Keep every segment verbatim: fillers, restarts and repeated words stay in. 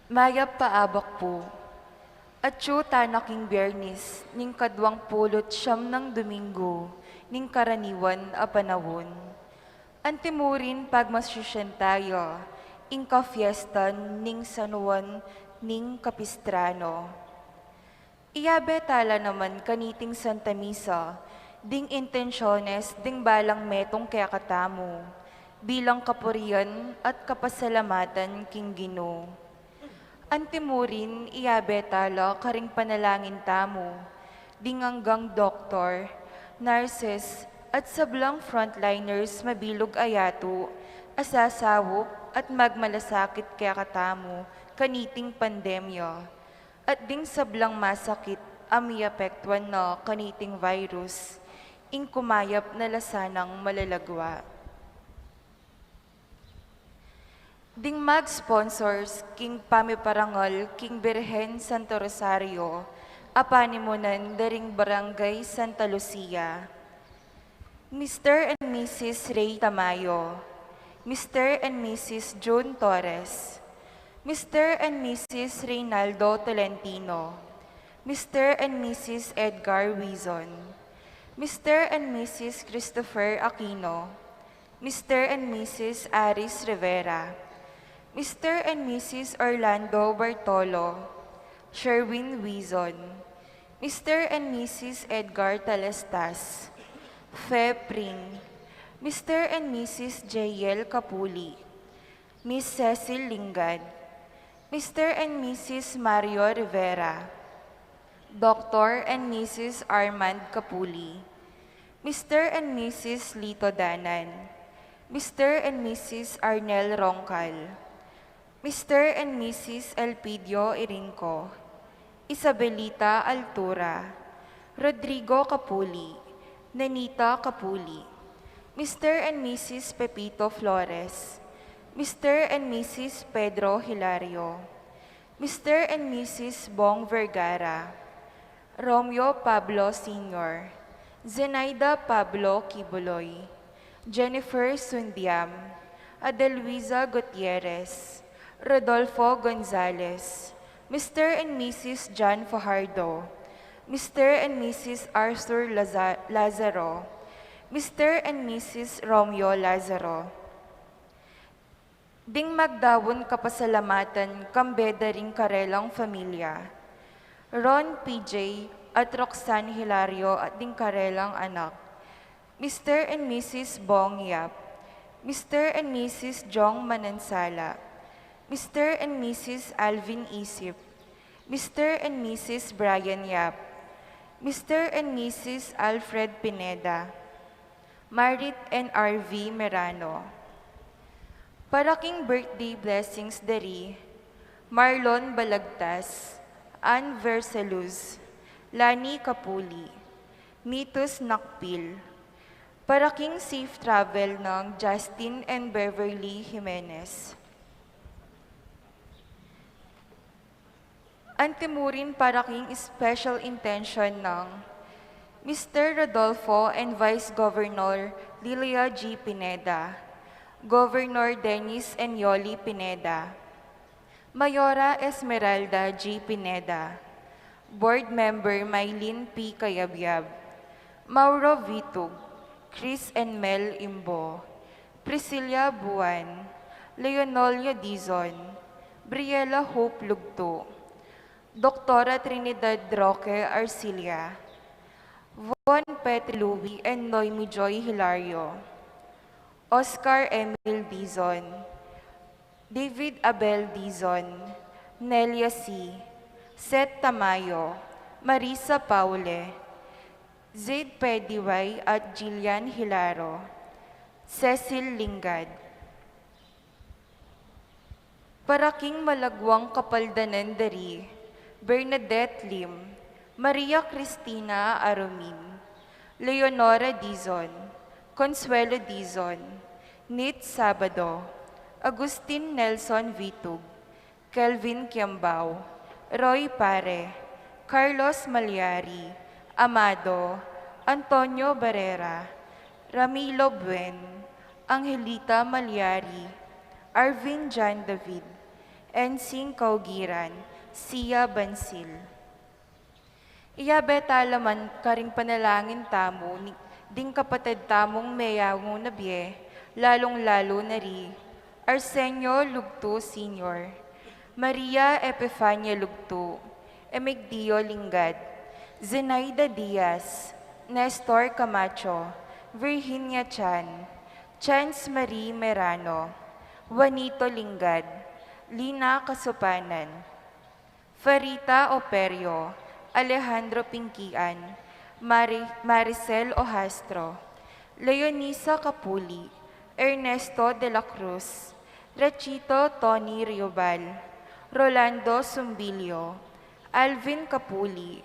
Mayap a abak pu. Atyu tana king Biyernes, ning kadwang pulu't siyam nang Domingo ning karaniwan a panaun. Antimurin pagmasusyan taya ing kafiestan ning San Juan ning Capistrano. Iyabe tala naman kaniting Santa Misa ding intensyones ding balang metung kekatamu bilang kapurian at kapasalamatan king Ginu. Antimurin iyabe tala karing panalangin tamu ding anggang doktor, nurses, at sablang frontliners mabilug a yatu a sasaup at magmalasakit kekatamu kaniting pandemya, at ding sablang masakit a miapektuan na kaniting virus, ing kumayap na la sanang malalagwa. Ding mag-sponsors king pamiparangal king Birhen Santo Rosario a panimunan da ring Barangay Santa Lucia. Mister and Missus Ray Tamayo, Mister and Missus June Torres, Mister and Missus Reynaldo Tolentino, Mister and Missus Edgar Wizon, Mister and Missus Christopher Aquino, Mister and Missus Aris Rivera, Mister and Missus Orlando Bartolo, Sherwin Wizon, Mister and Missus Edgar Talestas, Fe Pring, Mister and Missus J L Capuli, Miss Cecil Lingad, Mister and Missus Mario Rivera, Doctor and Missus Armand Capuli, Mister and Missus Lito Danan, Mister and Missus Arnel Roncal, Mister and Missus Elpidio Irinco, Isabelita Altura, Rodrigo Capuli, Nenita Capuli, Mister and Missus Pepito Flores, Mister and Missus Pedro Hilario, Mister and Missus Bong Vergara, Romeo Pablo Senior, Zenaida Pablo Quiboloy, Jennifer Sundiam, Adelwiza Gutierrez, Rodolfo Gonzalez, Mister and Missus John Fajardo, Mister and Missus Arthur Laza-, Lazaro, Mister and Missus Romeo Lazaro. Ding magdaun kapasalamatan kambe da ring karelang familia, Ron P J at Roxanne Hilario at ding karelang anak, Mister and Missus Bong Yap, Mister and Missus Jong Manansala, Mister and Missus Alvin Isip, Mister and Missus Brian Yap, Mister and Missus Alfred Pineda, Marit and R V Merano. Para king birthday blessings da ri Marlon Balagtas, Ann Versaluz, Lani Capuli, Mitus Nakpil. Para king safe travel nang Justin and Beverly Jimenez. Antimurin para king special intention nang Mister Rodolfo and Vice Governor Lilia G Pineda, Governor Dennis and Yoli Pineda, Mayora Esmeralda G Pineda, Board Member Mylene P Cayabyab, Mauro Vitug, Chris and Mel Imbo, Priscilla Buan, Leonolia Dizon, Briella Hope Lugto, Doktora Trinidad Roque Arcilia, Von Petri Louis and Noemi Joy Hilario, Oscar Emil Dizon, David Abel Dizon, Nelia C, Seth Tamayo, Marisa Paule, Zaid Pediway at Jillian Hilaro, Cecil Lingad. Para king malagwang kapaldanan da ri Bernadette Lim, Maria Cristina Aromin, Leonora Dizon, Consuelo Dizon, Nit Sabado, Agustin Nelson Vitug, Kelvin Kiambao, Roy Pare, Carlos Malyari, Amado, Antonio Barrera, Ramilo Buen, Angelita Malyari, Arvin John David, Ensing kaugiran, sia bansil. Iyabe tala man karing panalangin tamu ni, ding kapatad tamung meyangu na bie, lalung-lalu na ri Arsenio Lugtu Senior, Maria Epifania Lugtu, Emigdio Lingad, Zenaida Diaz, Nestor Camacho, Virginia Chan, Chance Marie Merano, Juanito Lingad, Lina Kasupanan, Farita Operio, Alejandro Pingkian, Mari-, Maricel Ojastro, Leonisa Capuli, Ernesto de la Cruz, Rachito Tony Riobal, Rolando Sumbilio, Alvin Capuli,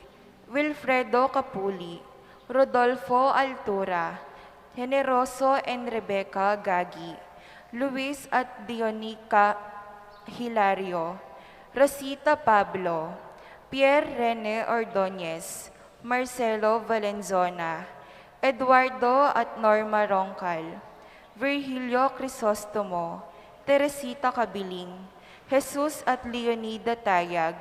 Wilfredo Capuli, Rodolfo Altura, Generoso and Rebecca Gagi, Luis at Dionica Hilario, Rosita Pablo, Pierre Rene Ordonez, Marcelo Valenzona, Eduardo at Norma Roncal, Virgilio Crisostomo, Teresita Cabiling, Jesus at Leonida Tayag,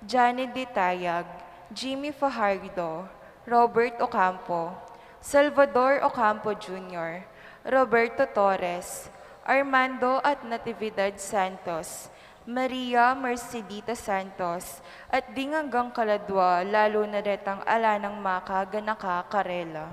Janet de Tayag, Jimmy Fajardo, Robert Ocampo, Salvador Ocampo Junior, Roberto Torres, Armando at Natividad Santos, Maria Mercedita Santos, at ding anggang kaladwa, lalu na detang ala nang makaganaka karela.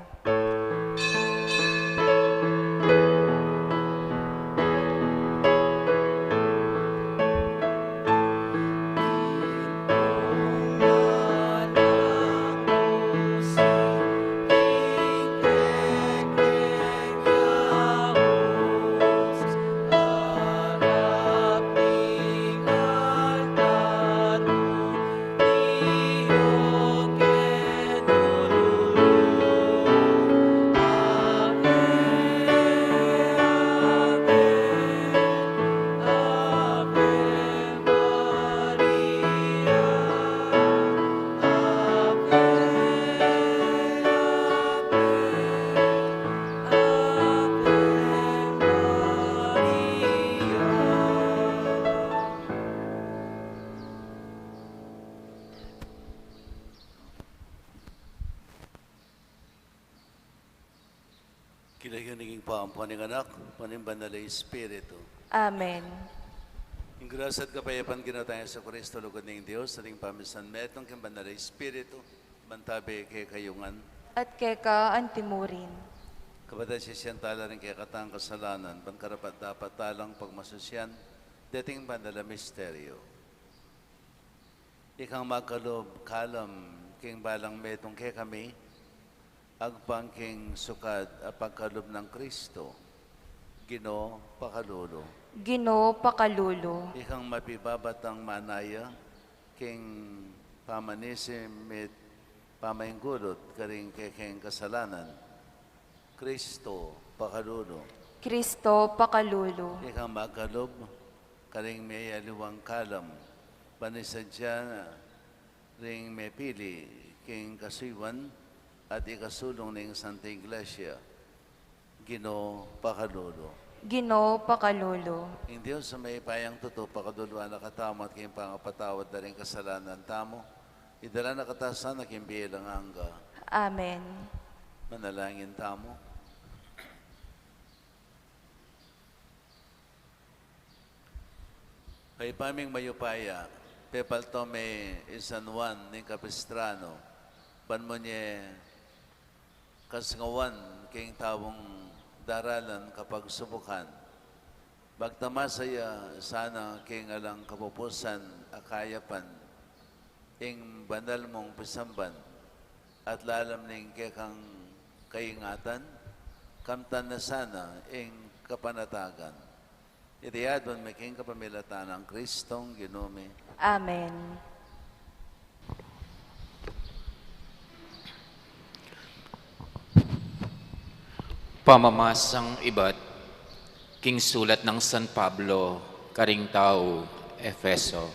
King lagyu ning Ibpa, ampo ning Anak, ampo ning Banal a Espiritu. Amen. Ing grasya at kapayapan ning Ginu tang Jesucristo, lugud ning Dios, at ing pamisan metung king Banal a Espiritu, mantabi kekayu ngan. At keka antimurin. Kapatad, sisian tala ring kekatang kasalanan, ban karapat-dapat talang pagmasusyan deting banal a misteryo. Ikang magkalub kalam king balang metung kekami, agpang king sukat a pagkalub nang Kristo, Ginu, pakalulu. Ginu, pakalulu. Ikang mapibabatang manaya king pamanisi mit pamainggulut karing kekeng kasalanan, Kristo, pakalulu. Kristo, pakalulu. Ikang magkalub karing meyaliwang kalam, ban isadia ring mepili king kasuyuan at ikasulung ning Santa Iglesia, Ginu, pakalulu. Ginu, pakalulu. Ing Dios a mayupayang tutu, pakaluluan na katamu at king pangapatawad da ring kasalanan tamu, idala na katamu sana king bie alang angga. Amen. Manalangin tamu. Ibpa ming mayupaya, pepalto me i San Juan ning Capistrano, ban mu ne kasingawan king taung daralan kapagsubukan. Pagtamasa ya sana king alang kapupusan a kayapan ing banal mung pisamban, at lalam ning kekang kaingatan, kamtan na sana ing kapanatagan. Iti adwan mi king kapamilatan nang Kristong Ginu mi. Amen. Pamamasang ibat king sulat nang San Pablo karing tau Efeso.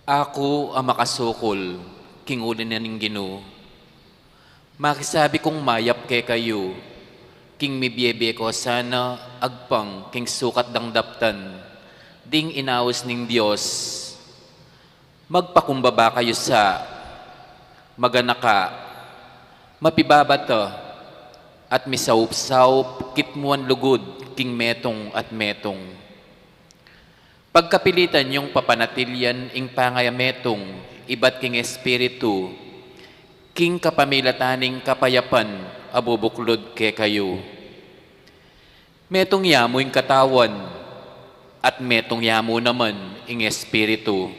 Aku a makasukul king uli na ning Ginu, makisabi kung mayap kekayu, king mibie-bie ko sana agpang king sukat dang daptan, Ding inaus ning Dios, magpakumbaba kayu sa, maganaka, mapibabata, at misaup-saup kitmuan lugud king metung at metung. Pagkapilitan yung papanatilian ing pangayametung ibat king Espiritu, king kapamilatan ning kapayapan a bubuklud kekayu. Metung ya mu ing katawan, at metung ya mu naman ing Espiritu.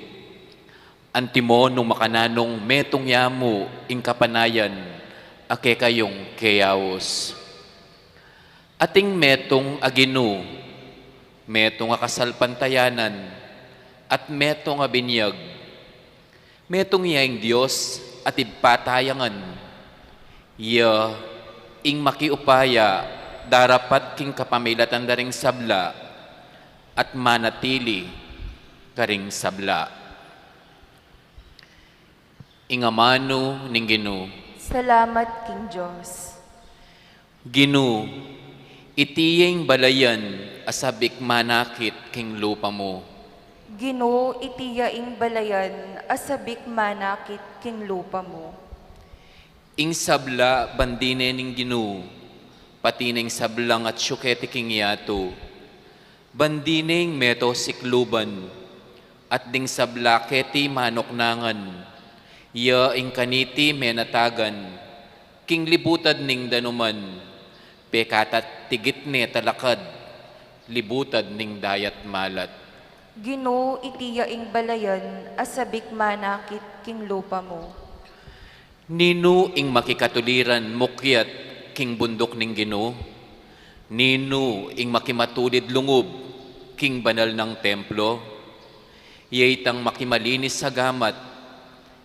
Antimo nung makananung metung ya mu ing kapanayan a kekayung keyaus. Ating metung a Ginu, metung a kasalpantayanan, at metung a binyag. Metung ya ing Dios at ibpatayangan. Ya ing makiupaya darapat king kapamilatan da ring sabla, at manatili karing sabla. Ing amanu ning Ginu. Salamat king Dios. Ginu, iti ya ing balayan a sabik manakit king lupa mu. Ginu, iti ya ing balayan a sabik manakit king lupa mu. Ing sabla bandi ne ning Ginu, pati na ing sablang atyu keti king yatu. Bandi ne ing meto sikluban, at ding sabla keti manuknangan, ya ing kaniti menatagan, king libutad ning danuman, pekata't tigit ne talakad, libutad ning dayat malat. Ginu, iti ya ing balayan a sabik manakit king lupa mu. Ninu ing makikatuliran mukyat king bunduk ning Ginu? Ninu ing makimatulid lungub king banal nang templo? Ya itang makimalinis a gamat,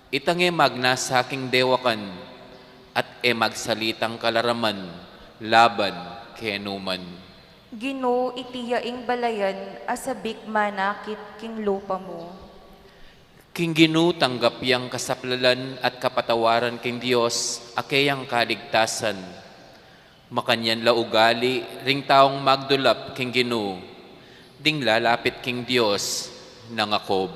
itang e magnasa king dewakan, at e magsalitang kalaraman laban kenu man. Ginu, iti ya ing balayan a sabik manakit king lupa mu. King Ginu tanggap yang kasaplalan at kapatawaran king Dios a keyang kaligtasan. Makanyan la ugali ring taung magdulap king Ginu, ding lalapit king Dios nang Jacob.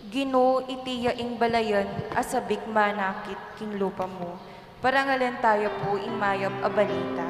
Ginu, iti ya ing balayan a sabik manakit king lupa mu. Parangalan taya pu ing mayap a balita.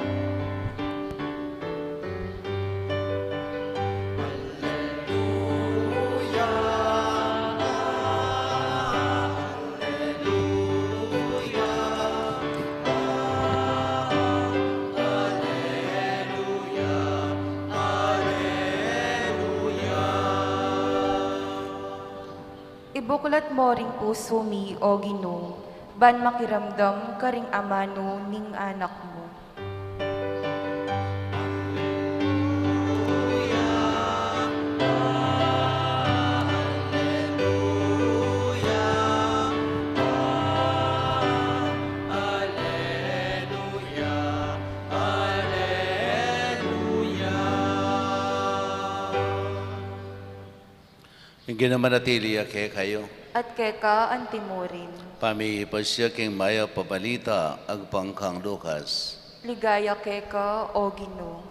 Ibuklat mo ring pusu mi, O Ginu, ban makiramdam karing amanu ning Anak mu. Ing Ginu manatili ya kekayu. At keka antimurin. Pamipasya king mayap a balita agpang kang Lucas. Ligaya keka, O Ginu.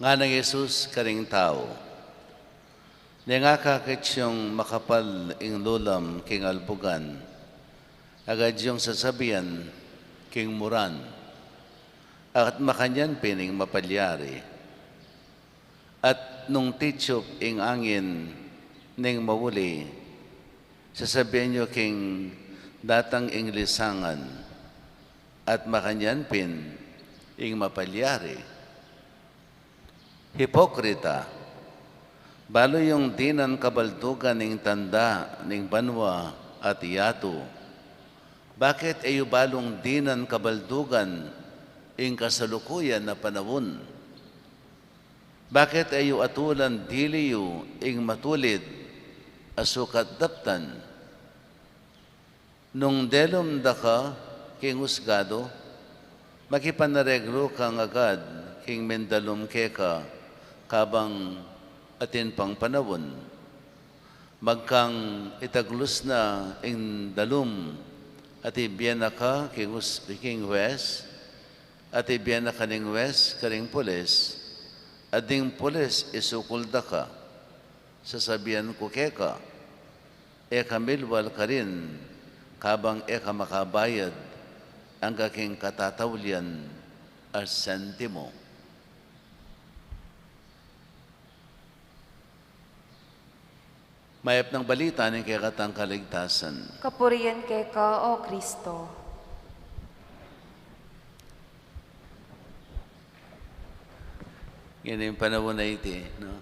Nganang Jesus karing tau, nung akakit yung makapal ing lulam king albugan, agad yung sasabian king muran, at makanyan pin ing mapalyari. At nung titsup ing angin ning mauli, sasabian yu king datang ing lisangan, at makanyan pin ing mapalyari. Hipokrita, balu yung dinan kabaldugan ing tanda ning banua at yatu. Bakit e yu balung dinan kabaldugan ing kasalukuyan a panaun? Bakit e yu atulan dili yu ing matulid a sukat daptan? Nung delum da ka king usgadu, makipanareglu kang agad king mindalum keka kabang atin pang panaun. Magkang itaglus na ing dalum at ibie na ka king us-, king hues, At ibie na karing wes karing pulis, at ding pulis isukul da ka, sasabian ku keka, e ka milwal karin kabang e ka makabayad angga king katataulian a sentimo. Mayap nang balita ning kekatang kaligtasan. Kapurian keka, O Kristo. Ngening panaun a iti, no?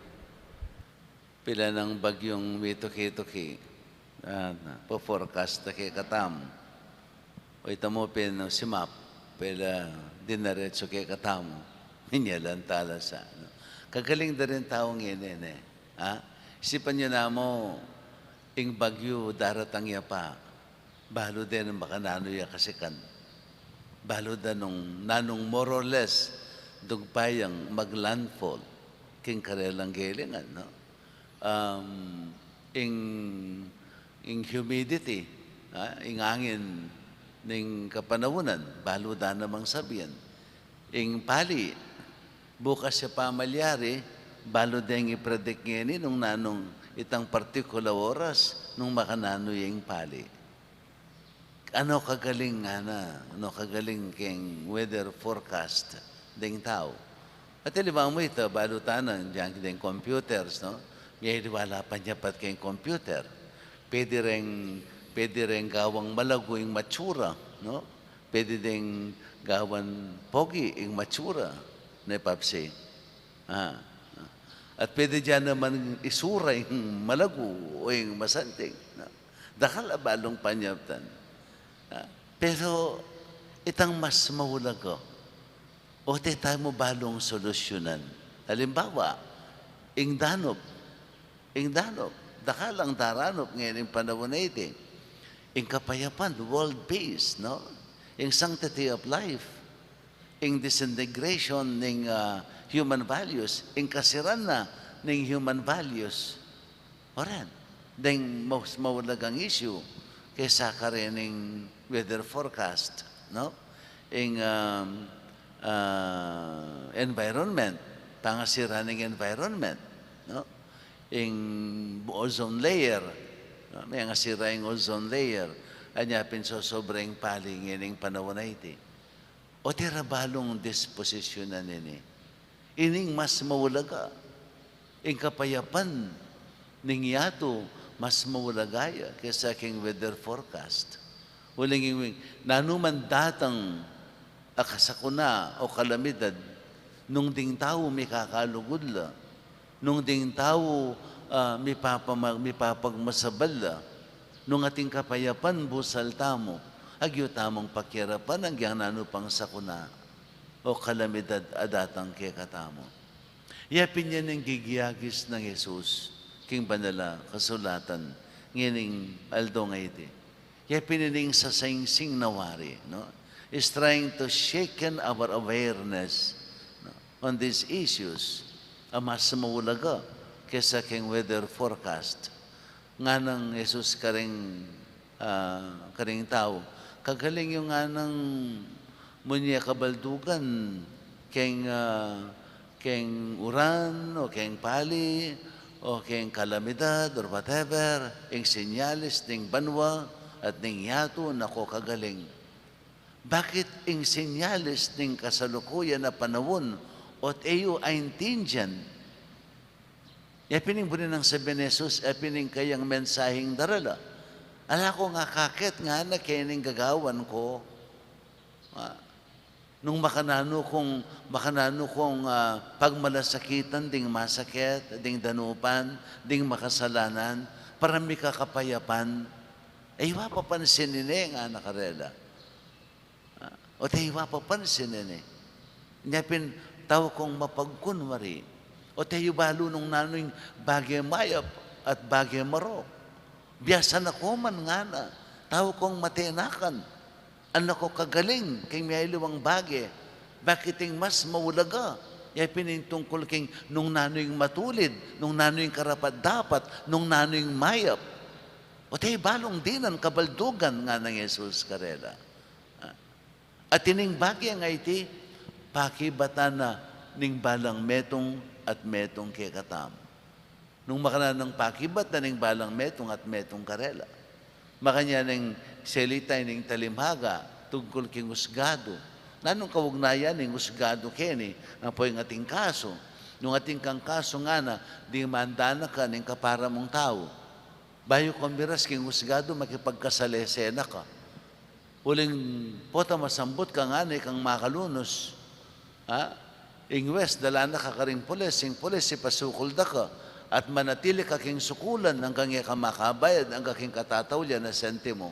Pila nang bagyung mituki-tuki, ah, pa-forecast na kekatamu. O ita mu pin, no, si map, pela dinaretsu kekatamu, minyalan tala sa, no? Kagaling da ring tau ngeni, ne? Ha? Isipan yu namu, ing bagyu daratang ya pa, balu de nung makananu ya kasikan. Balu da nung nanung more or less, dugpa yang mag-landfall king karelang gelingan, no? Um, ing, ing humidity, ah, ing angin ning kapanaunan, balu da namang sabian. Ing pali, bukas ya pa malyari, balu deng i-predict ngeni nung nanung itang partikular oras, nung makananu ya ing pali. Ano kagaling ngana, ano kagaling keng weather forecast deng tau. At aliwa mu ita, balu tana, dinan deng computers, no? Miyaliwa la panyapat keng computer. Pwede reng, pwede reng gawang malagu ing matsura, no? Pwede deng gawan pogi ing matsura, ne, Papsi? Ah. At pwede dinan naman isura ing malagu o ing masanting, no? Dakal a balung panyaptan. Ah, pero itang mas maulaga, o te tamu balung solusyunan. Halimbawa, ing danup, ing danup, dakal ang daranup ngening panaun a iti. Ing kapayapan, world peace, no? Ing sanctity of life, ing disintegration ning, ah, human values, ing kasiran na ning human values. O ren, deng mas maulagang issue kesa karening weather forecast, no? Ing, um, ah, environment, pangasira ning environment, no? Ing ozone layer, no? Mengasira ing ozone layer, anya pin sosobra ing pali ngening panaun a iti. O te ra balung disposisyunan ini. Ining mas maulaga. Ing kapayapan ning yatu mas maulaga ya kesa king weather forecast. Uling ing nanu man datang a kasakuna o kalamidad, nung ding tau mikakalugud la, nung ding tau, ah, mipapama-, mipapagmasabal la, nung ating kapayapan busal tamu, agyu tamung pakiarapan agyang nanu pang sakuna o kalamidad a datang kekatamu. Ya pin yan ing gigiyagis nang Jesus king Banal a Kasulatan ngening aldo a iti. Ya pin ining sasaingsing na wari, no? Is trying to shaken our awareness, no, on these issues a mas maulaga kesa king weather forecast. Nganang Jesus karing, ah, karing tau, kagaling yu nganang munye kabaldugan keng, ah, keng uran o keng pali o keng kalamidad or whatever, ing sinyalis ning banua at ning yatu, nako kagaling. Bakit ing sinyalis ning kasalukuyan a panaun ot e yu aintindian? Ya pin ing buri nang sabian Jesus, ya pin ing kayang mensaheng darala. Ala kung akakit ngana kening gagawan ku. Ah, nung makananu kung, makananu kung, ah, pagmalasakitan ding masakit, ding danupan, ding makasalanan, para mika kapayapan. E yu papansin ini, ngana karela. Ah, o te yu papansin ini. Nya pin tau kung mapagkunwari. O te yu balu nung nanu ing bage mayap at bage marok. Biasa na ko man ngana, tau kung matenakan. Anu ko kagaling king miyaliwang bage. Bakit ing mas maulaga? Ya pin ing tungkul king nung nanu ing matulid, nung nanu ing karapat-dapat, nung nanu ing mayap. O te yu balung dinan kabaldugan, nganang Jesus karela. Ah. At ining bage a iti, Pakibatan na ning balang metung at metung kekatamu. Nung makananu nang pakibatan na ning balang metung at metung karela, makanyan ning selita ning talinghaga tungkul king usgadu. Nanung kaugnayan ning usgadu keni? Ampo ing atin kasu. Nung atin kang kasu ngana, dimandanan ka ning kapara mung tau. Bayu ka miras king usgadu, makipagkasalese na ka. Uling potang masambut ka ngana ikang makalunus, ha? Ing wes, dalan na ka karing pulis, ing pulis ipasukul da ka, at manatili ka king sukulan anggang e ka makabayad anggang king katataulian a sentimo.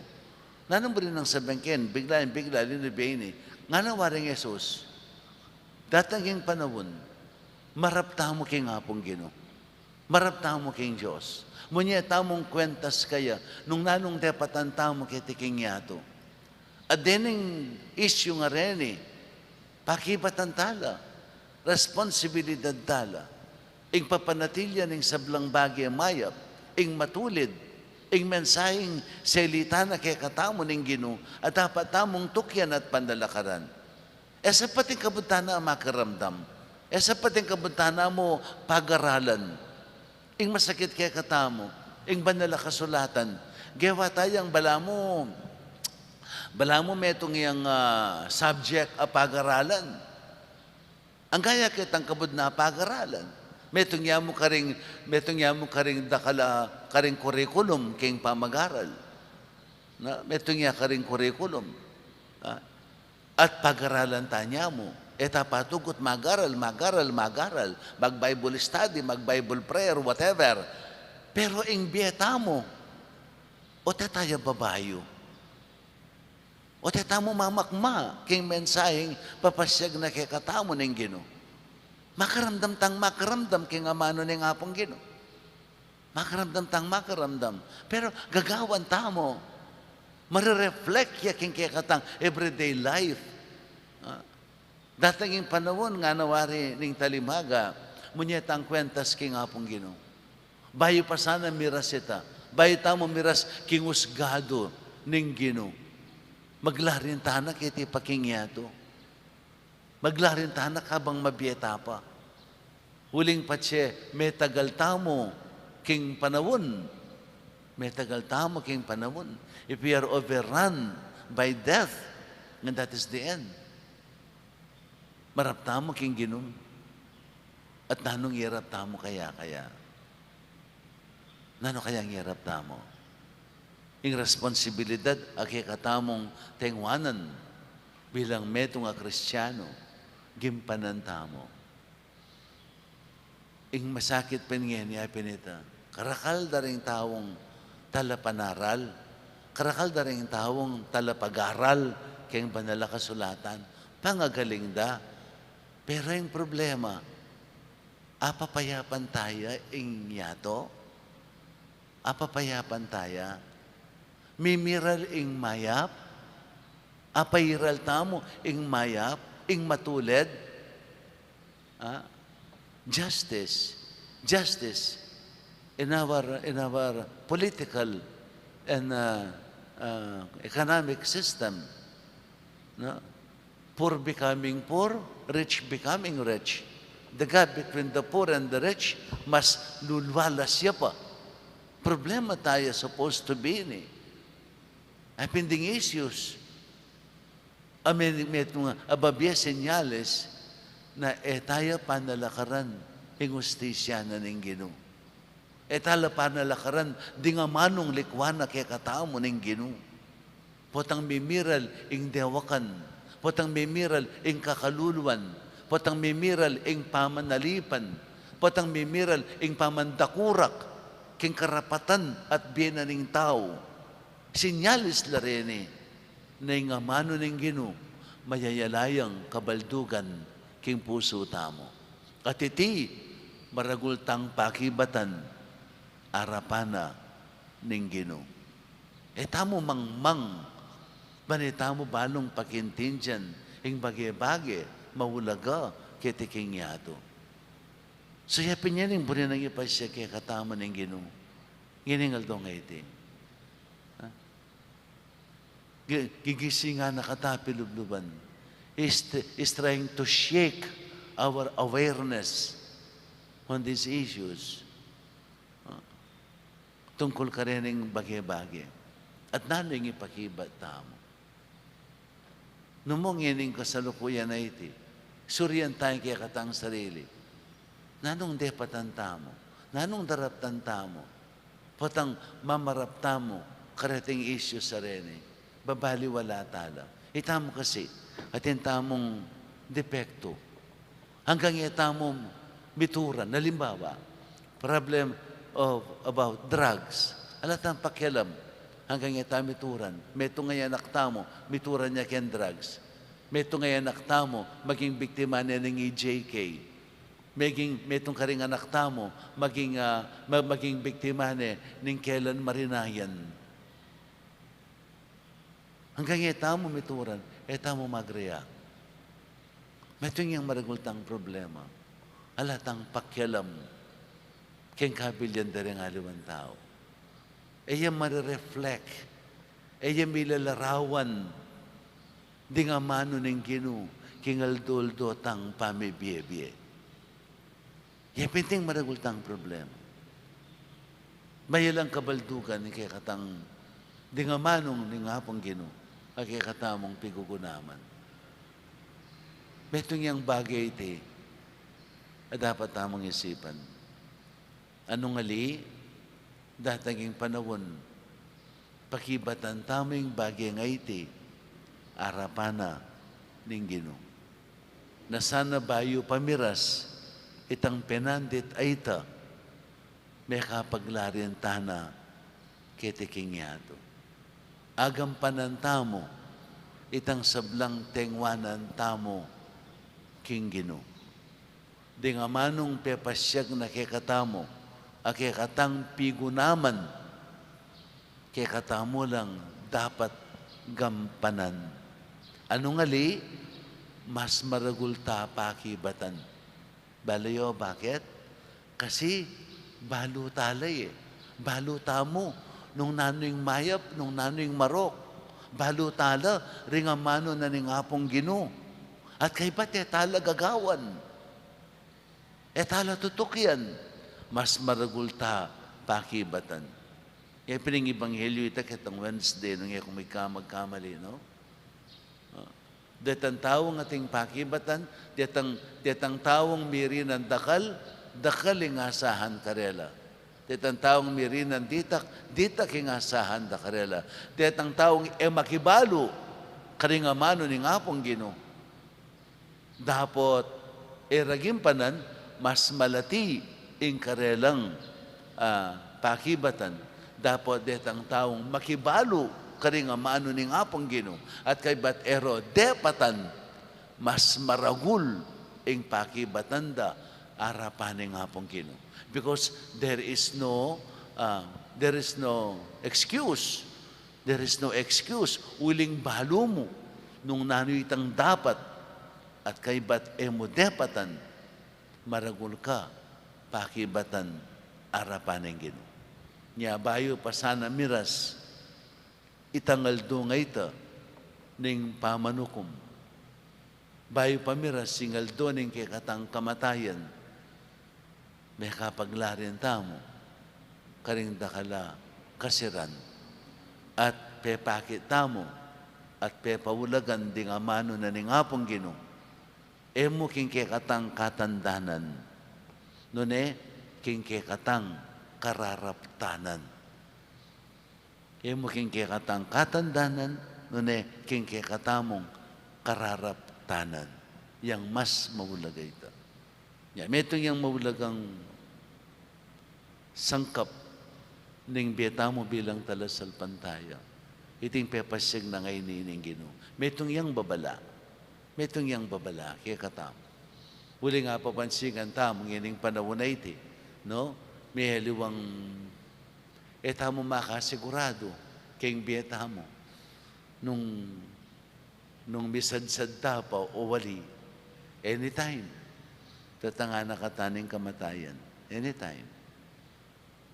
Nanung buri nang sabyan keni, bigla-bigla, linubya ini? Ngana wari nang Jesus, datang ing panaun, marap tamu king Apung Ginu. Marap tamu king Dios. Munye tamung kwentas kaya nung nanung depatan tamu keti king yatu. At dening isyu a reni, pakibatan tala, responsibilidad tala ing papanatili ning sablang bage mayap, ing matulid, ing mensaheng selita na kekatamu ning Ginu, a dapat tamung tukyan at panalakaran. E sapat ing kabud tana makiramdam. E sapat ing kabud tana mu pagaralan. Ing masakit kekatamu, ing banal a kasulatan, gewa tayang balamu, balamu metung yang, ah, subject a pagaralan. Anggang e ketang kabud na pagaralan. Metung ya mu karing, metung ya mu karing dakal a, karing kurikulum king pamagaral. Na, metung ya karing kurikulum. Ah, at pagaralan tana mu. E ta patugut magaral, magaral, magaral, mag-Bible study, mag-Bible prayer, whatever. Pero ing bie tamu, o't e taya babayu. O't e tamu mamakma king mensaheng papasyag na kekatamu ning Ginu. Makiramdam tang makiramdam king amanu ning Apung Ginu. Makiramdam tang makiramdam. Pero gagawan tamu. Mare-reflect ya king kekatang everyday life. Ah, datang ing panaun, ngana wari ning talinghaga, munye tang kwentas king Apung Ginu. Bayu pa sana miras ita, bayu tamu miras king usgadu ning Ginu, maglarin tana keti pa king yatu. Maglarin tana kabang mabie ta pa. Uling patse metagal tamu king panaun. Metagal tamu king panaun. If we are overrun by death, and that is the end. Marap tamu king Ginu. At nanung irap tamu kaya, kaya? Nanu kayang irap tamu? Ing responsibilidad a kekatamung tengwanan bilang metung a Kristiano, gimpanan tamu. Ing masakit pin ngeni, pin ita, karakal da ring taung talapanaral, karakal da ring taung talapagaral keng Banal a Kasulatan, pangagaling da. Pero ing problema, apapayapan taya ing yatu? Apapayapan taya? Mimiral ing mayap? Apairal tamu ing mayap, ing matulid? Ah, justice, justice in our, in our political and, uh, uh, economic system, no? Poor becoming poor, rich becoming rich. The gap between the poor and the rich mas lulwalas ya pa. Problema taya supposed to be ini. Ay pin ding issues. Amin, metung a babie senyales na e taya panalakaran ing hustisya na ning Ginu. E tala panalakaran ding amanung likwan na kekatamu ning Ginu. Potang mimiral ing dewakan, potang mimiral ing kakaluluan, potang mimiral ing pamanalipan, potang mimiral ing pamandakurak king karapatan at bie na ning tau. Senyales la reni na ing amanu ning Ginu mayayala yang kabaldugan king pusu tamu. At iti maragul tang pakibatan arapan na ning Ginu. E tamu mangmang, ban e tamu balung pakintindian ing bage-bage maulaga keti king yatu. So, ya pin ing buri nang ipasya kekatamu ning Ginu ngening aldo ngeni. Ha? Gi-, gigisingan na kata pilubluban. is, is trying to shake our awareness on these issues. Ah, tungkul karening bage-bage. At nanu ing ipakibat tamu? Nu mu ngening kasalukuyan a iti, surian taya ing kekatang sarili. Nanung depatan tamu? Nanung daraptan tamu? Potang mamarap tamu kareting issues a reni, babaliwala tala. Itamu kasi, atin tamung depektu. Anggang e tamu mituran. Alimbawa, problem of, about drugs. Ala tang pakialam. Anggang e tamu mituran. Metung a anak tamu, mituran ya keng drugs. Metung a anak tamu, maging biktima ne ning E J K. Meging, metung karing anak tamu, maging, ah, ma-, maging biktima ne ning kelan marinayan. Anggang e tamu mituran, e tamu mag-react. Metung yang maragul tang problema. Ala tang pakialam keng kabilyan da ring aliwang tau. E ya mare-reflect, e ya milalarawan ding amanu ning Ginu king aldo-aldo tang pamibie-bie. Ya pin ing maragul tang problema. Mayap lang kabaldugan ing kekatang ding amanu ning Apung Ginu a kekatamung pigugunaman. Metung yang bage iti a dapat tamung isipan. Nung ali, datang ing panaun, pakibatan tamu ing bage a iti arapan na ning Ginu. Na sana bayu pa miras itang penandit a ita, mekapaglarin tana keti king yatu. Agampanan tamu itang sablang tengwanan tamu king Ginu. Ding amanung pepasiag na kekatamu a kekatang pigunaman, kekatamu lang dapat gampanan. Nung ali, mas maragul ta pakibatan. Balu yu, bakit? Kasi balu tala, e. Balu tamu nung nanu ing mayap, nung nanu ing marok. Balu tala ring amanu na ning Apung Ginu. At kaybat e tala gagawan, e tala tutukian, mas maragul ta pakibatan. E pin ing ebanghelyu ita ketang Wednesday, nung e ku mika magkamali, no? Ah, detang taung atin pakibatan, detang, detang taung mirinan dakal, dakal ing asahan karela. Detang taung mirinan ditak, ditak ing asahan da karela. Detang taung e makibalu karing amanu ning Apung Ginu, dapot e ra gimpanan, mas malati ing karelang, ah, pakibatan. Dapot detang taung makibalu karing amanu ning Apung Ginu at kaybat e ra depatan, mas maragul ing pakibatan da arapan ning Apung Ginu. Because there is no, ah, there is no excuse. There is no excuse. Uling balu mu nung nanu itang dapat at kaybat e mu depatan, maragul ka pakibatan arapan ning Ginu. Nya bayu pa sana miras itang aldo a ita ning pamanukum, bayu pa miras ing aldo ning kekatang kamatayan, mekapaglarin tamu karing dakal a kasiran, at pepakit tamu at pepaulagan ding amanu na ning Apung Ginu, e mu king kekatang katandanan, nune king kekatang kararaptanan. E mu king kekatang katandanan, nune king kekatamung kararaptanan. Yang mas maulaga ita. Nya, metung yang maulagang sangkap ning bie tamu bilang talasalpantaya, iting pepasiag na ngeni ning Ginu. Metung yang babala. Metung yang babala kekatamu. Uling apapansinan tamu ngening panaun a iti, no? Miyaliwang e tamu makasiguradu keng bie tamu nung, nung misadsad ta pa o ali. Anytime, tatangan na kata ning kamatayan. Anytime.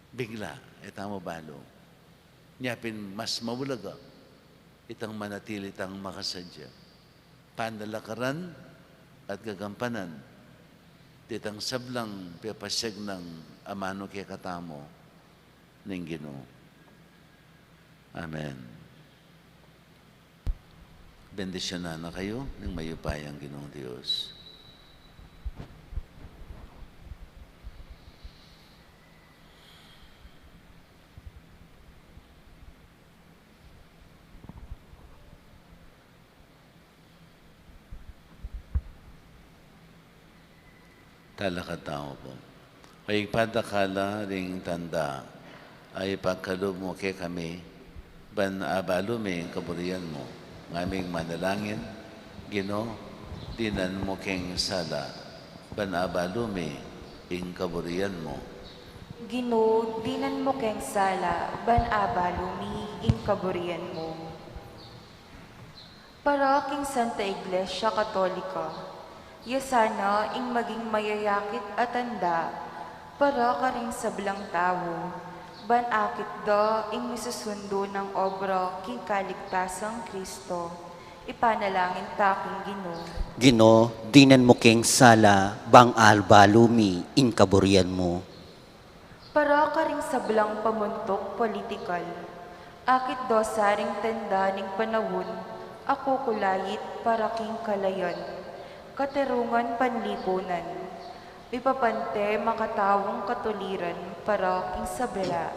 Bigla, e tamu balu. Nya pin mas maulaga itang manatili tang makasadya. panalakaran at gagampanan ditang sablang pepasiag nang amanu kekatamu ning Ginu. Amen. Bendisyunan na kayu ning mayupayang Ginung Dios. Talakad tamu pu. O Ibpa, dakal ring tanda a ipagkalub mu kekami, ban abalu mi ing kaburian mu. Ngaming manalangin, Ginu, dinan mu keng sala, ban abalu mi ing kaburian mu. Ginu, dinan mu keng sala, ban abalu mi ing kaburian mu. Para king Santa Iglesia Katolika, ya sana ing maging mayayakit a tanda para karing sablang tau, ban akit da ing misusundu nang obra king kaligtasang Kristo. Ipanalangin ta king Ginu. Ginu, dinan mu keng sala, ban abalu mi ing kaburian mu. Para karing sablang pamuntuk politikal, akit da sa ring tanda ning panaun a kukulait para king kalayan, katarungan panlipunan, mipapante makataung katuliran para king sabla.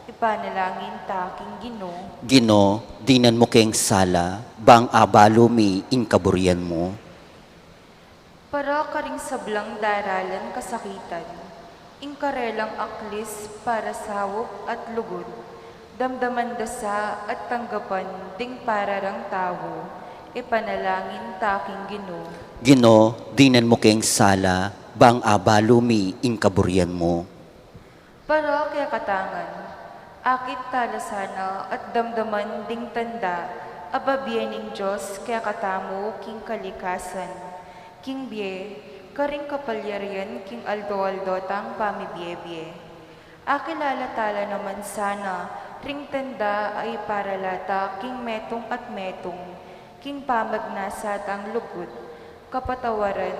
Ipanalangin ta king Ginu. Ginu, dinan mu keng sala, ban abalu mi ing kaburian mu. Para karing sablang daralan kasakitan, ing karelang aklis para saup at lugud, damdaman da sa at tanggapan ding pararang tau, ipanalangin ta king Ginu. Ginu, dinan mu keng sala, ban abalu mi ing kaburian mu. Para kekatangan, akit tala sana at damdaman ding tanda a babie ning Dios kekatamu king kalikasan, king bie, karing kapalyarian king aldo-aldo tang pamibie-bie. Akilala tala naman sana ring tanda a iparalata king metung at metung, king pamagnasa tang lugud, kapatawaran,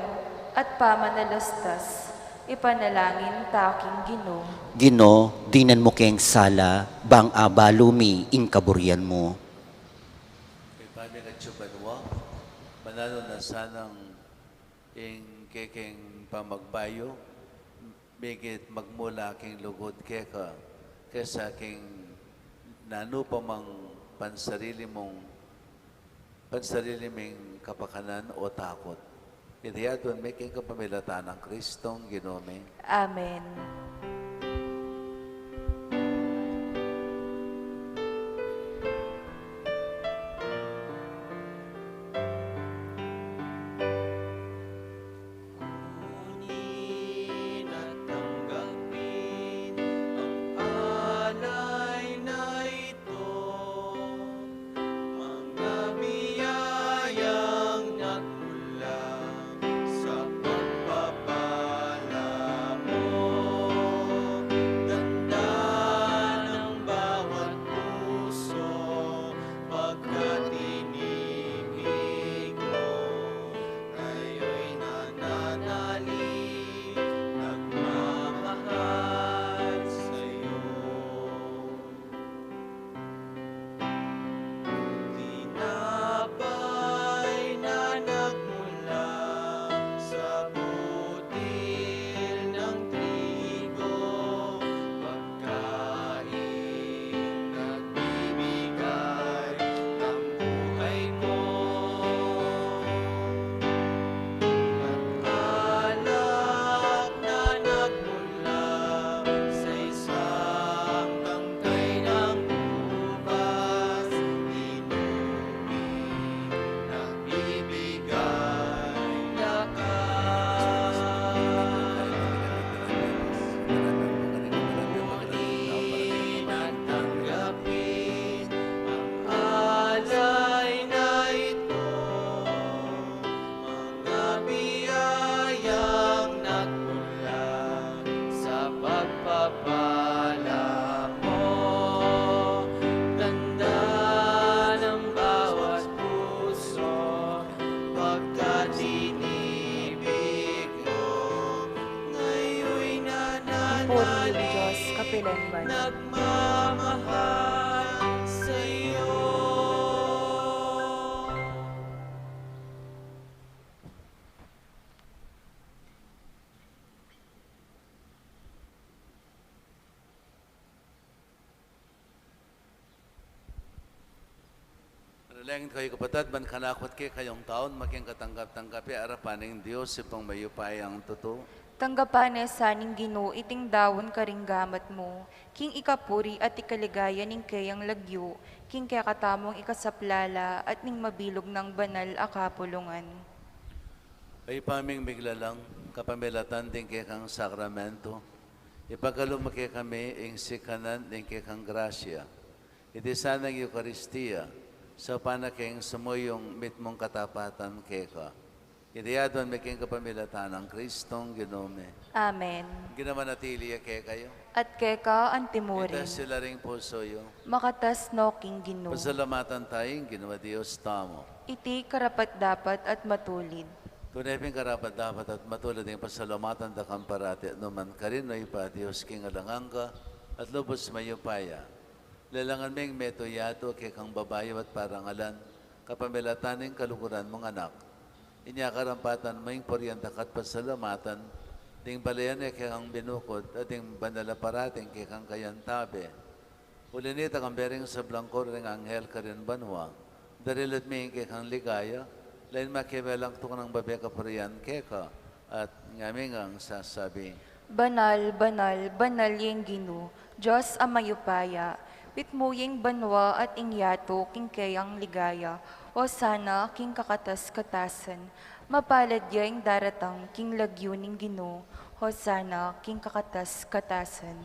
at pamanalastas, ipanalangin ta king Ginu. Ginu, dinan mu keng sala, ban abalu mi ing kaburian mu. Ibpa mi atsu ka banua, mananu na sanang ing kekeng pamagbayu, migit magmula king lugud keka, kesa king nanu pa mang pansarili mung, pansarili ming kapakanan o takut. Iti aduan mi king kapamilatan nang Kristong Ginu mi. Amen. Ngunit tanggapin ang alay na ito, mga biyayang nagmula sa pagpapala mo. Pilanman. Nagmamahal sa'yo. Manalangin kayu, kapatad, ban kanaku at kekayung taun, maging katanggap-tanggap ya arapan ning Dios, Ibpang mayupayang tutu. Tanggapan na sa ning Ginu iting daun karing gamat mu, king ikapuri at ikaligaya ning keyang lagyu, king kekatamung ikasaplala at ning mabilug nang banal a kapulungan. Ibpa ming miglalang, kapamilatan ding kekang sakramento, ipakalub mu kekami ing sikanan ning kekang grasya. Iti sanang Eukaristia, saupan na keng sumuyung mitmung katapatan keka. Iti aduan mi king kapamilatan nang Kristong Ginu mi. Amen. Ing Ginu manatili ya kekayu. At keka antimurin. Itas yu la ring pusu yu. Makatas no king Ginu. Pasalamatan taya ing Ginu a Dios tamu. Iti karapat-dapat at matulid. Tune pin karapat-dapat at matulid ing pasalamatan da kang parati at nukarin man, O Ibpa, Dios king alang angga at lubus mayupaya. Lelangan me ing metung yatu a kekang babayu at parangalan, kapamilatan ning kaluguran mung Anak. Inya karampatan mu ing purian daka at pasalamatan, ding balen a kekang binukud, at ding banal a parating kekang kayantabe. Uli nita, kambe ring sablang koro ring anghel karin banua, darilut mi ing kekang ligaya, lain makiwelang tuknang babe kapurian keka, at ngaming sasabi. Banal, banal, banal ya ing Ginu, Dios a mayupaya, mitmu ya ing banua at ing yatu king keyang ligaya, Hosana king kakatas-katasan, mapalad ya ing daratang king lagyu ning Ginu, Hosana king kakatas-katasan.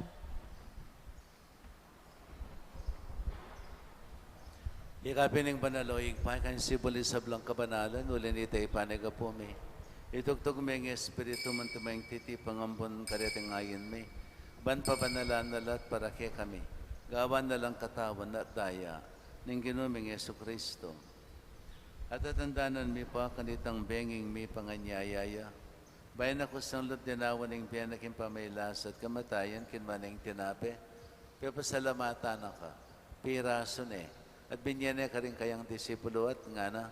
Ikabus mu ing banal, O Ibpa, king sibul ning sablang kabanalan, uli nita ipanyawad mu pu mi. Itugtug mu ing Espiritu mu, antimo ing titipu nang ambun kareting ain mi, ban pabanalan na la at para kekami gawan na lang katawan at daya ning Ginu ming Jesucristo. At tatandanan mi pa kanitang bengi ing mipanganyaya ya, bayu na kusang lub dinawa ning bie na king pamagkasakit at kamatayan, kinua ne ing tinape, pepasalamatan na ka, pirasu ne, at binye ne karing kayang disipulu at ngana: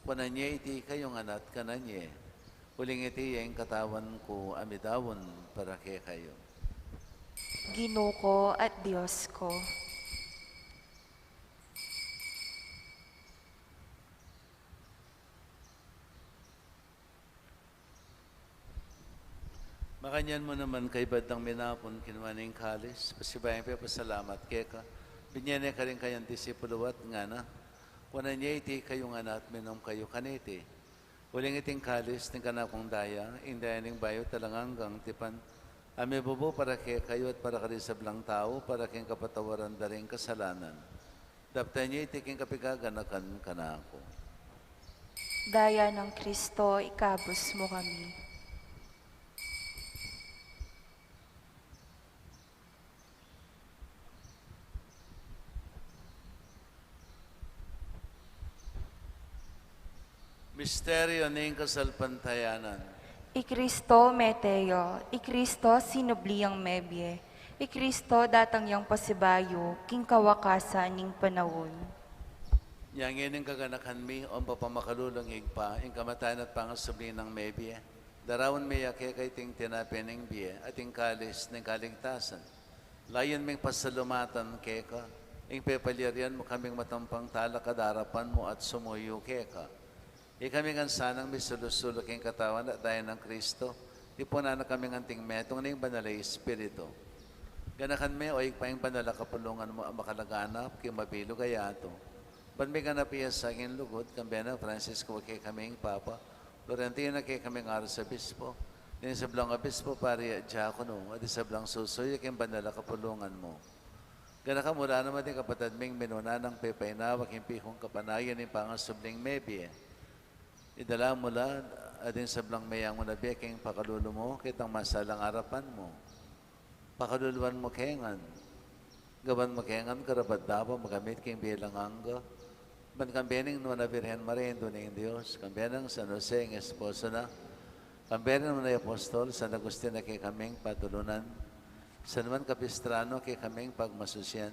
Kunan ye iti kayu ngan at kanan ye, uling iti ya ing katawan ku a midaun para kekayu. Ginu ku at Dios ku. Makanyan mu naman, kaybat dang minapun, kinua ne ing kalis, pasibayu yang pepasalamat keka, binye ne karing kayang disipulu at ngana: Kunan ye iti kayu ngan at minum kayu kaniti, uling iti ing kalis ning kanakung daya, ing daya ning bayu at alang anggang tipan, a mibubu para kekayu at para karing sablang tau, para king kapatawaran da ring kasalanan. Daptan ye iti king kapigaganakan kanaku. Daya nang Kristo, ikabus mu kami. Misteryu ning kasalpantayanan. I Kristo mete ya, i Kristo sinubli yang mebie, i Kristo datang yang pasibayu king kawakasan ning panaun. Inya ngeni, kaganakan mi, o mapamakalulung Ibpa, ing kamatayan at pangasubli nang mebie, daraun mi ya keka iting tinape ning bie at ing kalis ning kaligtasan. Layun ming pasalamatan keka ing pepalyarian mu kaming matampang talakad king arapan mu at sumuyu keka. Ikami ngan sanang misulu-sulu king katawan at daya nang Kristo, tipunan na kaming anting metung ning Banal a Espiritu. Ganakan me, o Ibpa, ing banal a kapulungan mu a makalaganap king mabilug a yatu, ban miganap ya sa king lugud, kambe nang Francisco a kekaming Papa, Florentino a kekaming Arsobispo, ding sablang obispo, pari at diakono, at ding sablang susuyu king banal a kapulungan mu. Ganakan mu la naman ding kapatad ming minuna nang pepainawa king pikung kapanayan ning pangasubling mebie. Idala mu la ding sablang meyangu na bie king pakalulu mu, ketang masalang arapan mu. Pakaluluan mu ke ngan. Gawan mu ke ngan karapat-dapat makamit king bie alang angga, ban kambe ning Nuan a Virgen Maria, Indu ning Dios, kambe nang San Jose, ing esposo na, kambe ring nuan a apostol, San Agustin a kekaming patulunan, San Juan Capistrano, kekaming pagmasusian,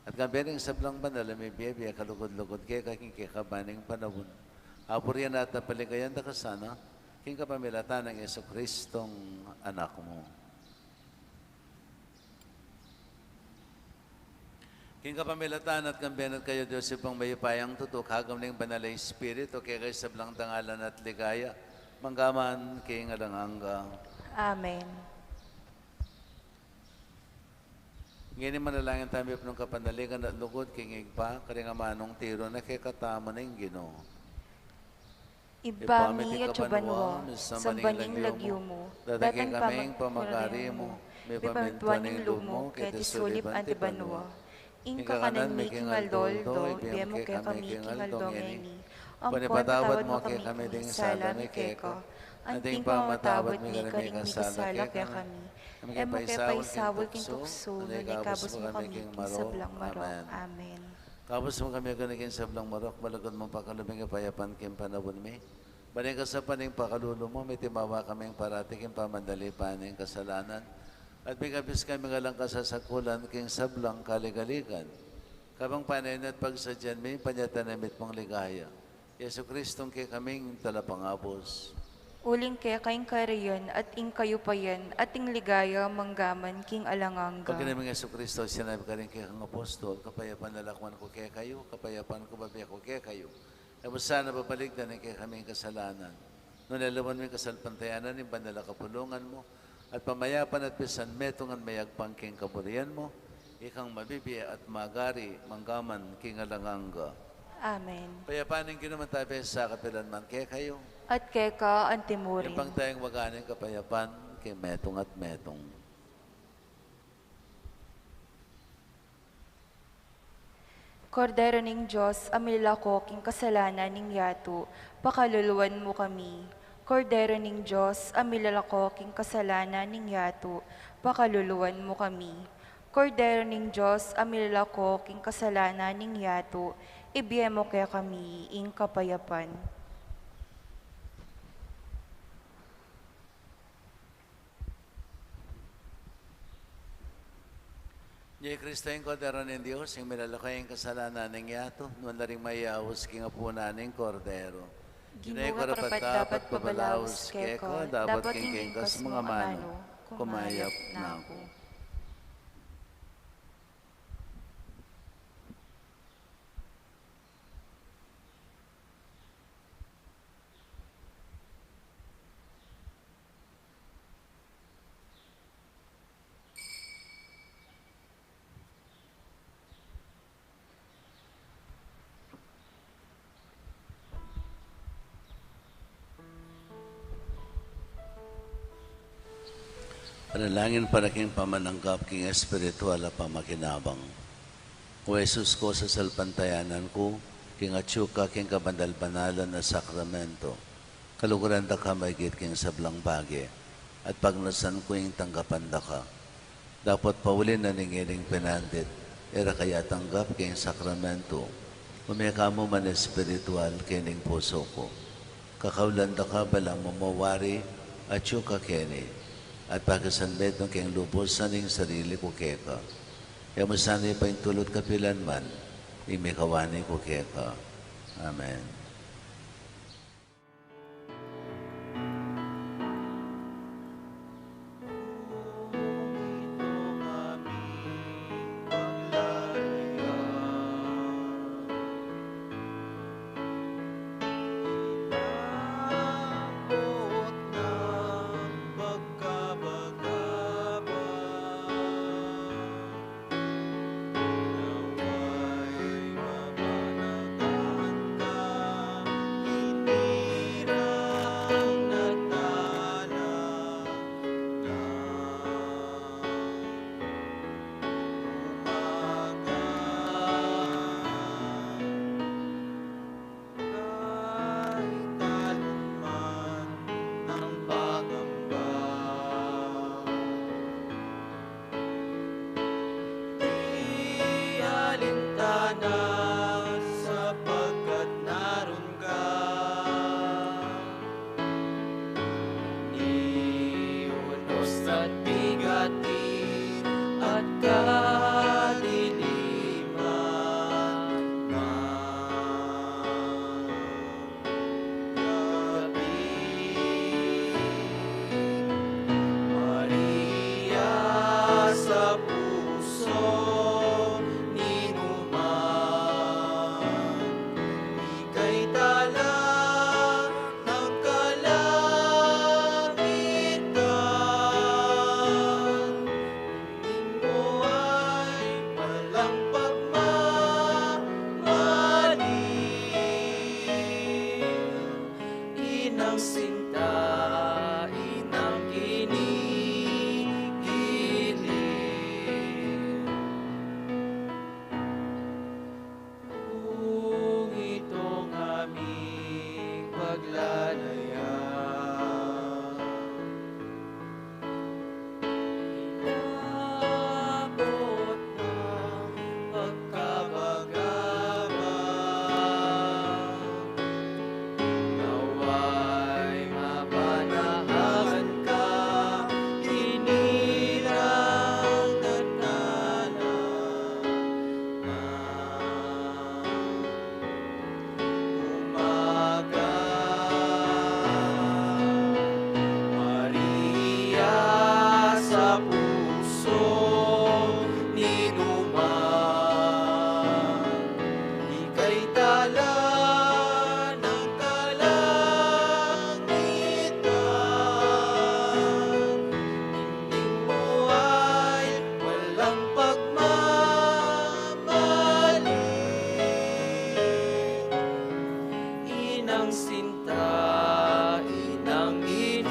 at kambe ning sablang banal a mibie-bie kalugud-lugud keka king kekaban ning panaun. Apurian at apaligayan da ka sana, king kapamilatan nang Jesucristong Anak mu. King kapamilatan at kambe na at kaya, Dios Ibpang mayupayang tutu, kagum ning Banal a Espiritu, keka ing sablang dangalan at ligaya, mangga man king alang angga. Amen. Ngeni manalangin tamu king kapanaligan at lugud king Ibpa, karing amanung tiru na kekatamu ning Ginu. Ibpa mi atsu ka banua, samban ing lagyu mu, datang kekami ing pamagari mu, mipamintuan ing lub mu keti sulip anti banua. Ing kakanan mi king aldo-aldo ibie mu kekami king aldo ngeni. Ampon ipatawad mu kekami ding sala mi keka, anti ing pamamatawad mi karing mikasala kekami. E mu ke paisaul king tuksu, nune ikabus mu kami king sablang marok. Amen. Kabus mu kami king sablang marok, malugud mung pakalub ing kapayapan king panaun mi. Ban ing kasapan ning pakalulu mu, mitimawa kaming parati king pamanalipan ning kasalanan, at mikabus kami king alang kasasakulan king sablang kaligaligan, kabang panayan at pagsadyan mi ing panyatang na mitmung ligaya, Jesucristong kekaming Talapangabus. Uling keka ing kayarian, at ing kayupayan, at ing ligaya, mangga man king alang angga. Pag'inam nang Jesucristo, sinabi karing kekang apostol, kapayapan lalakwan ku kekayu, kapayapan ku bibie ku kekayu. E mu sana babalikdan ing kekaming kasalanan, nune lawan mu ing kasalpantayanan ning banal a kapulungan mu, at pamayapan at pisanmetungan mayagpang king kaburian mu, ikang mabibie at magari mangga man king alang angga. Amen. Kapayapan ning Ginu manatili sa kapilan man kekayu. At keka anti mu rin. Ing pangtayang waga ning kapayapan king metung at metung. Kordero ning Dios, a milalako king kasalanan ning yatu, pakaluluan mu kami. Kordero ning Dios, a milalako king kasalanan ning yatu, pakaluluan mu kami. Kordero ning Dios, a milalako king kasalanan ning yatu, ibie mu kekami ing kapayapan. Ini i Kristo, ing Kordero ning Dios, ing milalako king kasalanan ning yatu, nuan la ring mayaus king apunan ning Kordero. Ginu, e ku karapat dapat pabalaus keka, dapot king kekang mung amanu, kumayap na ku. Panalangin para king pamananggap king espiritual a pamakinabang. O Jesus ku, sasalpantayanan ku king atsu ka king kabanal-banalan a sakramento. Kaluguran da ka maigit king sablang bage, at pagnasan ku ing tanggapan da ka. Dapot pauli na ning ining penandit, e ra ka ya tanggap king sakramento, ume ka mu man espiritual king pusu ku. Kakaulan da ka balang mamawari atsu ka keni, at pakisanmetung keng lubusan ing sarili ku keka. E mu sana ipaintulut kapilan man ing mikawani ku keka. Amen. sa puso ni numan. Ika'y tala ng kalangitan. Tingin mo ay walang pagmamali. Inang sinta, inang kinikilig. Kung itong aming paglalayag, inabot ng pagkabagabag, nawa'y mapanahan ka, hinirang at nalangin. Umaga, Maria sa puso ni numan. Ika'y tala ng kalangitan. Tingin mo ay walang pagmamali. Inang sinta, inang kinikilig.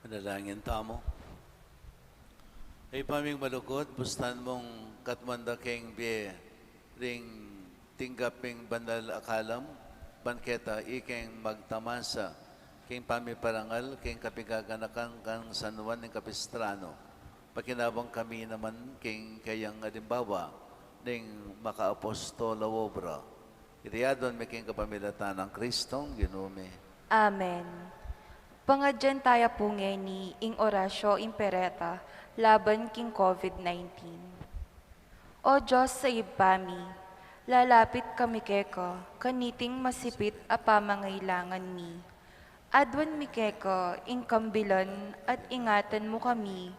Manalangin tamu. Ibpa ming malugud, bustan mung katmuan da keng bie ring tinggap ming banal a kalam, ban keta ikeng magtamasa keng pamiparangal keng kapigaganakan kang San Juan ning Capistrano. Pakinabang kami naman keng kayang alimbawa ning makaapostol a obra. Iti adwan mi keng kapamilatan nang Kristong Ginu mi. Amen. Pangadyan taya pu ngeni ing Oratio Imperata laban king COVID nineteen. O Dios a Ibpa mi, lalapit kami keka kaniting masipit a pamangailangan mi. Adwan mi keka ing kambilan at ingatan mu kami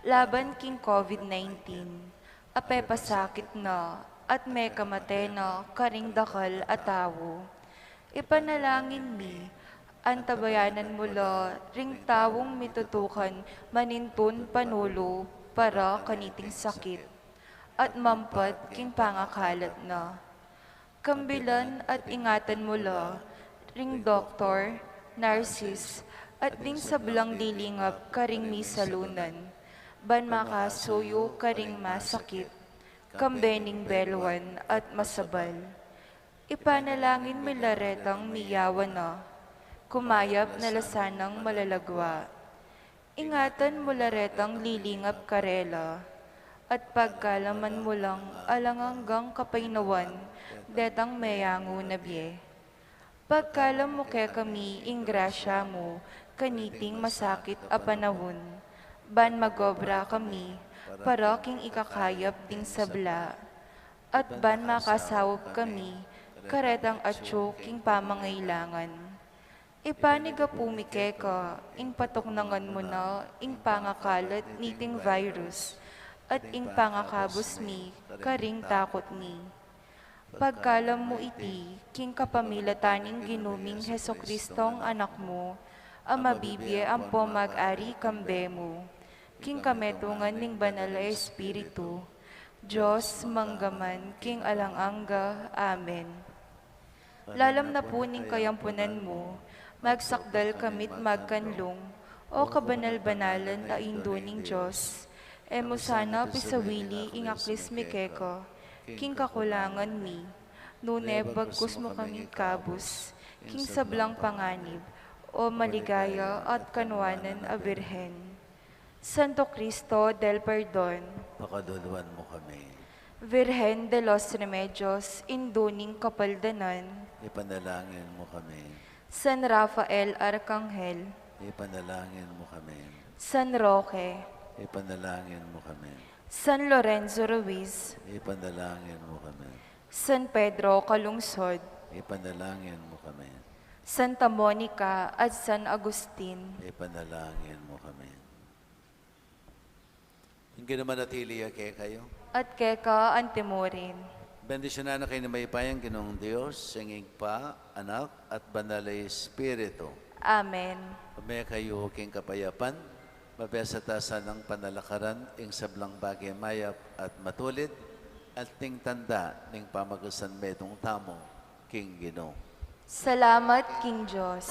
laban king COVID nineteen a pepasakit na at mekamate na karing dakal a tau. Ipanalangin mi, antabayanan mu la ring taung mitutukan manintun panulu para kaniting sakit at mampat king pangakalat na. Kambilan at ingatan mu la ring doktor, nurses, at ding sablang lilingap karing misalunan, ban makasuyu karing masakit, kambe ning belwan at masabal. Ipanalangin mi la retang miyawa na, kumayap na la sanang malalagwa. Ingatan mu la retang lilingap karela, at pagkalaman mu lang alang anggang kapaynawan detang meyangu na bie. Pagkalam mu kekami ing grasya mu kaniting masakit a panaun, ban magobra kami para king ikakayap ding sabla, at ban makasaup kami karetang atyu king pamangailangan. Ipanyawad mi keka ing patuknangan mu na ing pangakalat niting virus, at ing pangakabus mi karing takut mi. Pagkalam mu iti, king kapamilatan ning Ginu ming Jesucristong Anak mu, a mabibie ampo mag-ari kambe mu, king kametungan ning Banal a Espiritu, Dios mangga man king alang angga. Amen. Lalam na pu ning kayampunan mu, magsakdal kami't magkanlung, o kabanal-banalan a Indu ning Dios. E mu sana pisawili ing aklis mi keka king kakulangan mi, nune bagkus mu kaming kabus king sablang panganib, o maligaya at kanwanan a Birhen. Santo Cristo del Perdon, pakaluluan mu kami. Virgen de los Remedios, Indu ning Kapaldanan, ipanalangin mu kami. San Rafael Arkanghel, ipanalangin mu kami. San Roque, ipanalangin mu kami. San Lorenzo Ruiz, ipanalangin mu kami. San Pedro Calungsod, ipanalangin mu kami. Santa Monica at San Agustin, ipanalangin mu kami. Ing Ginu manatili ya kekayu. At keka antimurin. Bendisyunan na kayu ning mayupayang Ginung Dios, ing Ibpa, Anak, at Banal a Espiritu. Amen. Ume kayu king kapayapan, mabie sa ta sanang panalakaran ing sablang bage mayap at matulid, at ning tanda ning pamagkasan metung tamu king Ginu. Salamat king Dios.